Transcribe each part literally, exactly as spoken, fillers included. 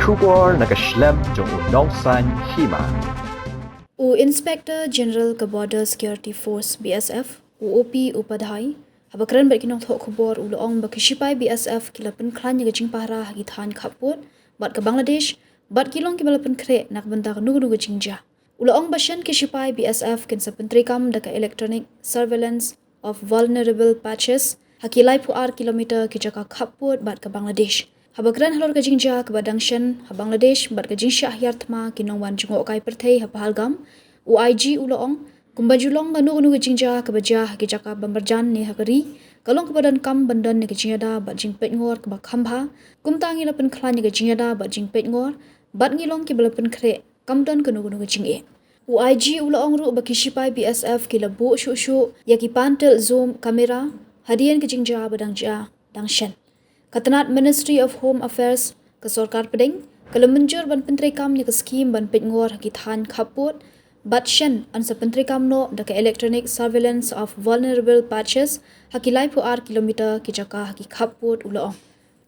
Khubor na ka shlem jong u nongsaiñ hima. U Inspector General ka Border Security Force, B S F, u O P Upadhyay, haba kren bad ki nongthoh khubor u la ong ba ki shipai B S F ki la pynkhlaiñ ïa ka jingpahara ha ki thaiñ khappud bad ka Bangladesh, bad ki long kiba la pynkhreh na ka bynta kano kano ka jingjia. U la ong ba shen ki shipai B S F kin sa pyntreikam da ka Electronic Surveillance of Vulnerable Patches ha ki laiphew ar kilometer ki jaka khappud bad ka Bangladesh. Haba kren halor ka jingjia kaba dang shen ha Bangladesh bad ka jingshah hiar thma ki nongwan jngohkai pyrthei ha Pahalgam, u I G u la ong, kumba ju long kano kano ka jingjia kaba jia ha ki jaka ba marjan ne ha ka ri, ka long kaba donkam ban don ïa ka jingïada bad jingpeitngor kaba kham bha. Kumta ngi la pynkhlaiñ ïa ka jingïada bad jingpeitngor, bad ngi long kiba la pynkhreh, kam don kano kano ka jingeh. U I G u la ong ruh ba ki shipai B S F ki la buh shuh shuh ïa ki pantel zoom camera hadien ka jingjia ba dang jia dang shen. Ka tnat Ministry of Home Affairs ka sorkar pdeng ka la mynjur ban pyntreikam ïa ka skhim ban peitngor ha ki thaiñ khappud, bad shen yn sa pyntreikam noh da ka Electronic Surveillance of Vulnerable Patches ha ki laiphew ar kilometer ki jaka ha ki khappud, u la ong.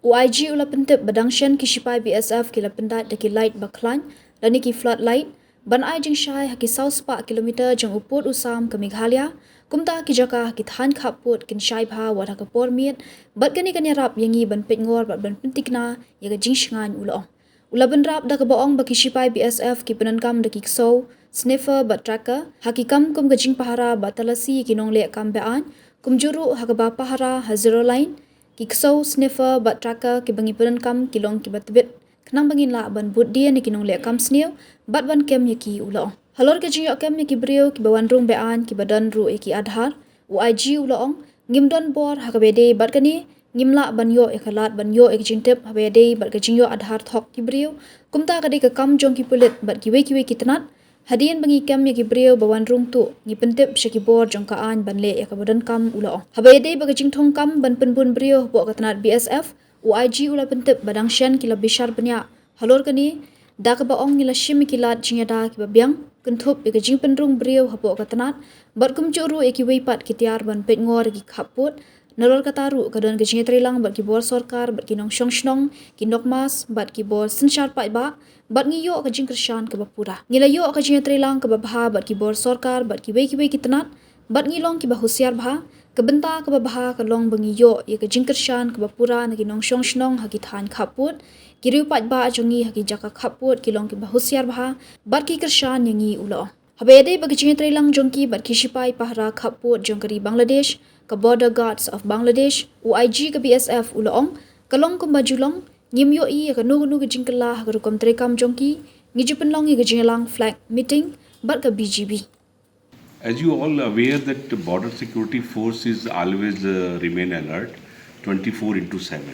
U I G u la pyntip ba dang shen ki shipai B S F ki la pyndait da ki light ba khlaiñ lane ki floodlight ban ai jingshai ha ki saw spah kilometer jong u pud u sam ka Meghalaya. Kumta ki jaka ha ki thaiñ khappud kin shai bha wat ha ka por miet, bad kane kan ïarap ïa ngi ban peitngor bad ban pyntikna ïa ka jingshngaiñ, u la ong. U la bynrap da kaba ong ba ki shipai B S F ki pyndonkam da ki ksew, sniffer bad tracker ha ki kam kum ka jingpahara bad talasi ïa ki nongleh kam beaiñ, kumjuh ruh ha kaba pahara ha zero line. Ki ksew, sniffer bad tracker kiba ngi pyndonkam ki long kiba tbit khnang ba ngin lah ban bud dien ïa ki nongleh kam sniew bad ban kem ïa ki, u la ong. Halor ka jingïoh kem ïa ki briew kiba wan rung beaiñ kiba don ruh ïa ki Aadhaar, u I G u la ong, ngim don bor ha kaba ïadei bad kane, ngim lah ban ïoh ïa ka lad ban ïoh ïa ka jingtip haba ïadei bad ka jingïoh Aadhaar thok ki briew. Kumta ka dei ka kam jong ki pulit bad kiwei kiwei ki tnat. Hadien ba ngi kem ïa ki briew ba wan rung tuh, ngi pyntip sha ki bor jong ka aiñ ban leh ïa kaba donkam, u la ong. Haba ïadei bad ka jingthung kam ban pynbun briew hapoh ka tnat B S F, u I G u la pyntip ba dang shen ki la bishar bniah halor kane, da kaba ong ngi la shim ïa ki lad jingïada kiba biang kynthup ïa ka jingpynrung briew hapoh ka tnat, bad kumjuh ruh ïa kiwei pat ki tiar ban peitngor ïa ki khappud. Nalor kata ruh ka don ka jingïatreilang bad ki bor sorkar bad ki nongshong shnong, ki nokmas bad ki bor synshar paidbah, bad ngi ïoh ka jingkyrshan kaba pura. Ngi la ïoh ka jingïatreilang kaba bha bad ki bor sorkar bad kiwei kiwei ki tnat, bad ngi long kiba husiar bha. Ka bynta kaba bha ka long ba ngi ïoh ïa ka jingkyrshan kaba pura na ki nongshong shnong ha ki thaiñ khappud. Ki riew paidbah jong ngi ha ki jaka khappud ki long kiba husiar bha bad ki kyrshan ïa ngi, u la ong. Haba ïadei bad ka jingïatreilang jong ki bad ki shipai pahara khappud jong ka ri Bangladesh, ka Border Guards of Bangladesh, u I G ka B S F u la ong, ka long kumba ju long, ngim ïohi ïa kano kano ka jingkylla ha ka rukom treikam jong ki. Ngi ju pynlong ïa ka jingïalang flag meeting bad ka B G B. As you all aware that the Border Security Force is always, uh, remain alert twenty-four into seven.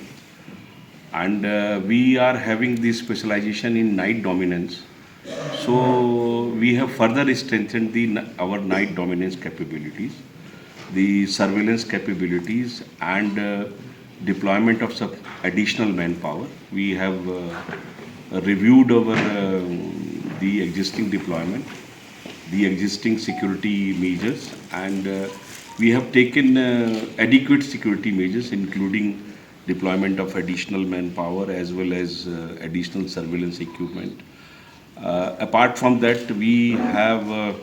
And, uh, we are having this specialization in night dominance. So we have further strengthened the, our night dominance capabilities, the surveillance capabilities, and, uh, deployment of some additional manpower. We have, uh, reviewed our, uh, the existing deployment, the existing security measures, and, uh, we have taken, uh, adequate security measures, including deployment of additional manpower as well as, uh, additional surveillance equipment. Uh, apart from that, we have, uh,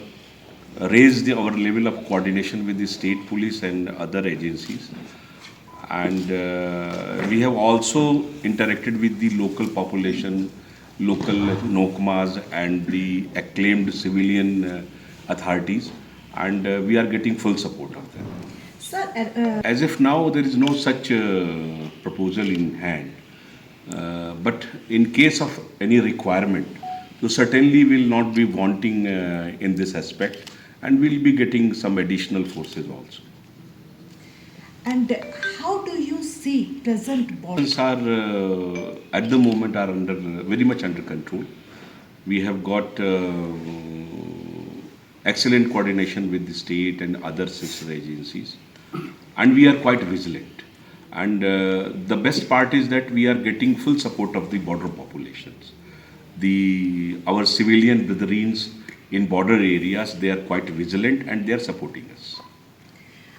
raised the, our level of coordination with the state police and other agencies. And, uh, we have also interacted with the local population, local nokmas, and the acclaimed civilian, uh, authorities. And, uh, we are getting full support of them. Sir, uh, uh, as of now, there is no such, uh, proposal in hand. Uh, but in case of any requirement, so certainly will not be wanting, uh, in this aspect, and we'll be getting some additional forces also. And how do you see present border? Things are, uh, at the moment are under, uh, very much under control. We have got, uh, excellent coordination with the state and other sister agencies, and we are quite vigilant. And, uh, the best part is that we are getting full support of the border populations. The, our civilian brethrens in border areas, they are quite vigilant and they are supporting us.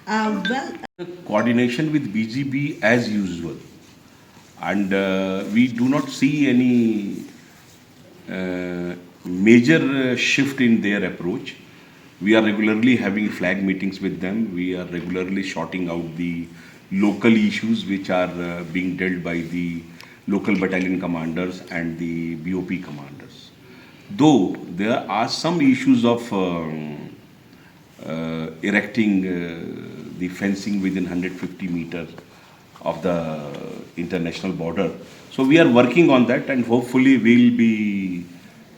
Uh, well, the coordination with B G B as usual, and, uh, we do not see any uh, major uh, shift in their approach. We are regularly having flag meetings with them. We are regularly sorting out the local issues which are uh, being dealt by the local battalion commanders and the B O P commanders. Though there are some issues of um, uh, erecting uh, the fencing within one hundred fifty meter of the international border. So we are working on that, and hopefully we'll be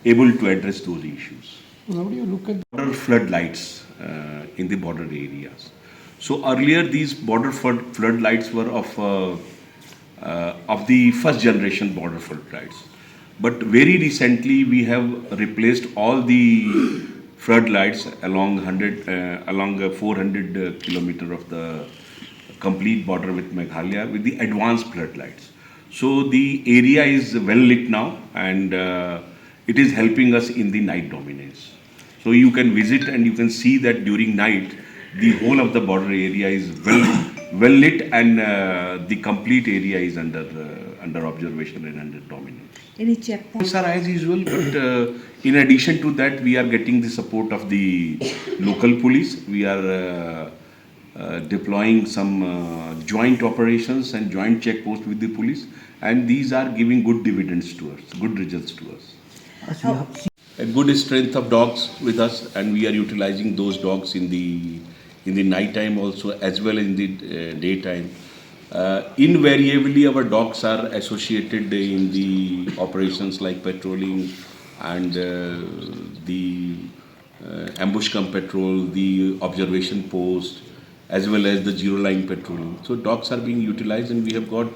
able to address those issues. How do you look at border floodlights uh, in the border areas? So earlier these border flood, floodlights were of uh, uh, of the first generation border floodlights. But very recently, we have replaced all the floodlights along hundred, uh, along a four hundred uh, kilometer of the complete border with Meghalaya with the advanced floodlights. So the area is well lit now, and uh, it is helping us in the night dominance. So you can visit and you can see that during night, the whole of the border area is well well lit, and uh, the complete area is under uh, under observation and under dominance. Any checkpoints are as usual, but uh, in addition to that, we are getting the support of the local police. We are uh, uh, deploying some uh, joint operations and joint checkposts with the police, and these are giving good dividends to us, good results to us. A good strength of dogs with us, and we are utilizing those dogs in the in the night time also, as well in the uh, daytime. Uh, invariably, our dogs are associated in the operations like patrolling and uh, the uh, ambush cum patrol, the observation post, as well as the zero line patrolling. So dogs are being utilized, and we have got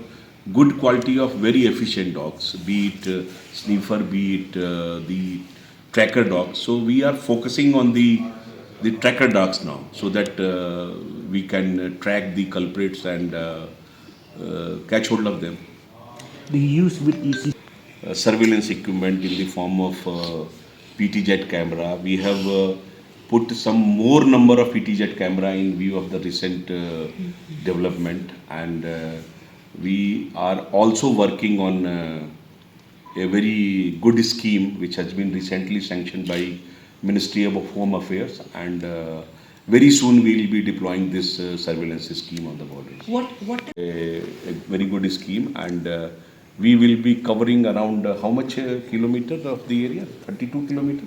good quality of very efficient dogs, be it uh, sniffer, be it uh, the tracker dogs. So we are focusing on the the tracker dogs now, so that uh, we can uh, track the culprits and uh, uh, catch hold of them. The use with E C uh, surveillance equipment in the form of uh, P T Z camera. We have uh, put some more number of P T Z camera in view of the recent uh, development, and uh, we are also working on uh, a very good scheme which has been recently sanctioned by Ministry of Home Affairs, and uh, very soon we will be deploying this uh, surveillance scheme on the borders. What what a, a very good scheme, and uh, we will be covering around uh, how much uh, kilometer of the area? Thirty-two kilometer.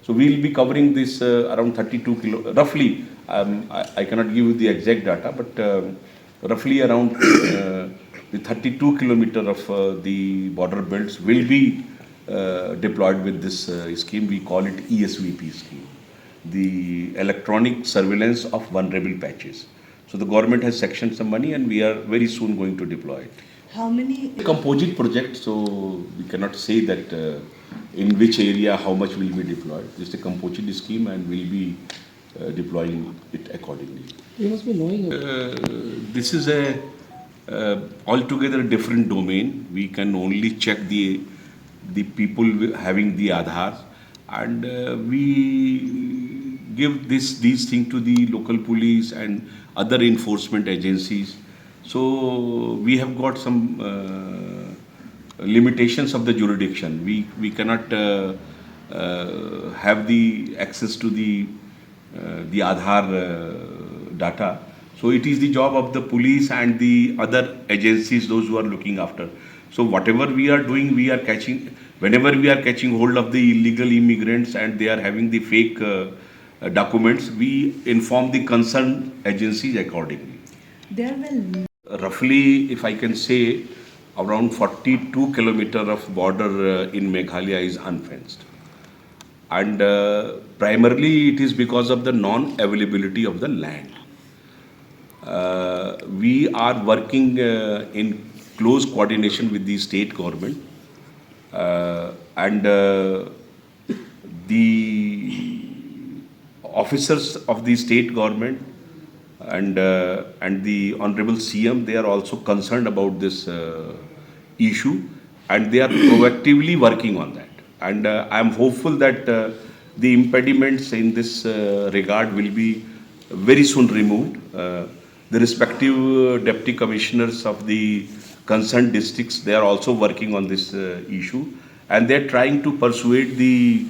So we will be covering this uh, around thirty-two kilo, roughly. Um, I, I cannot give you the exact data, but um, roughly around uh, the thirty-two kilometer of uh, the border belts will be uh, deployed with this uh, scheme. We call it E S V P scheme, the electronic surveillance of vulnerable patches. So the government has sectioned some money, and we are very soon going to deploy it. How many? A composite project, so we cannot say that uh, in which area how much will be deployed. It's a composite scheme, and will be uh, deploying it accordingly. You must be knowing. Uh, this is a uh, altogether different domain. We can only check the the people wi- having the Aadhaar, and uh, we give this these things to the local police and other enforcement agencies. So we have got some uh, limitations of the jurisdiction. We we cannot uh, uh, have the access to the uh, the Aadhaar uh, data. So it is the job of the police and the other agencies, those who are looking after. So whatever we are doing, we are catching, whenever we are catching hold of the illegal immigrants and they are having the fake uh, uh, documents, we inform the concerned agencies accordingly. There will roughly, if I can say, around forty-two kilometer of border uh, in Meghalaya is unfenced. And uh, primarily it is because of the non-availability of the land. Uh, we are working uh, in close coordination with the state government uh, and uh, the officers of the state government and uh, and the honorable C M, they are also concerned about this uh, issue, and they are proactively working on that. And uh, I am hopeful that uh, the impediments in this uh, regard will be very soon removed. Uh, the respective uh, deputy commissioners of the concerned districts, they are also working on this uh, issue, And they're trying to persuade the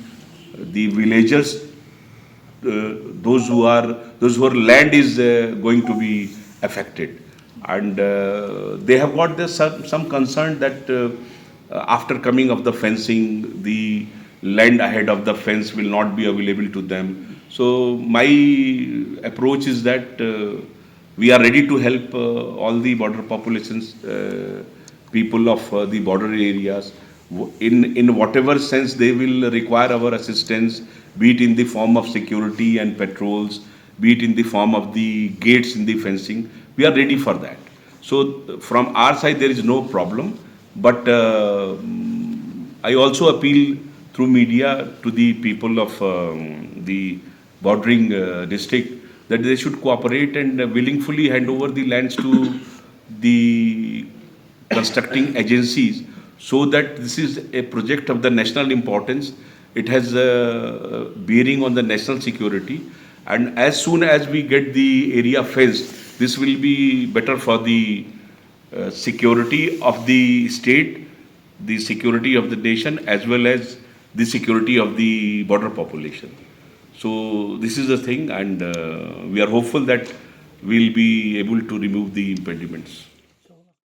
the villagers, uh, those who are those whose land is uh, going to be affected, and uh, they have got this some, some concern that uh, uh, after coming of the fencing, the land ahead of the fence will not be available to them. So my approach is that uh, we are ready to help uh, all the border populations, uh, people of uh, the border areas, w- in, in whatever sense they will require our assistance, be it in the form of security and patrols, be it in the form of the gates in the fencing. We are ready for that. So, from our side, there is no problem. But uh, I also appeal through media to the people of um, the bordering uh, district that they should cooperate and uh, willingly hand over the lands to the constructing agencies, so that this is a project of the national importance. It has a bearing on the national security, and as soon as we get the area fenced, this will be better for the uh, security of the state, the security of the nation, as well as the security of the border population. So this is the thing, and uh, we are hopeful that we'll be able to remove the impediments.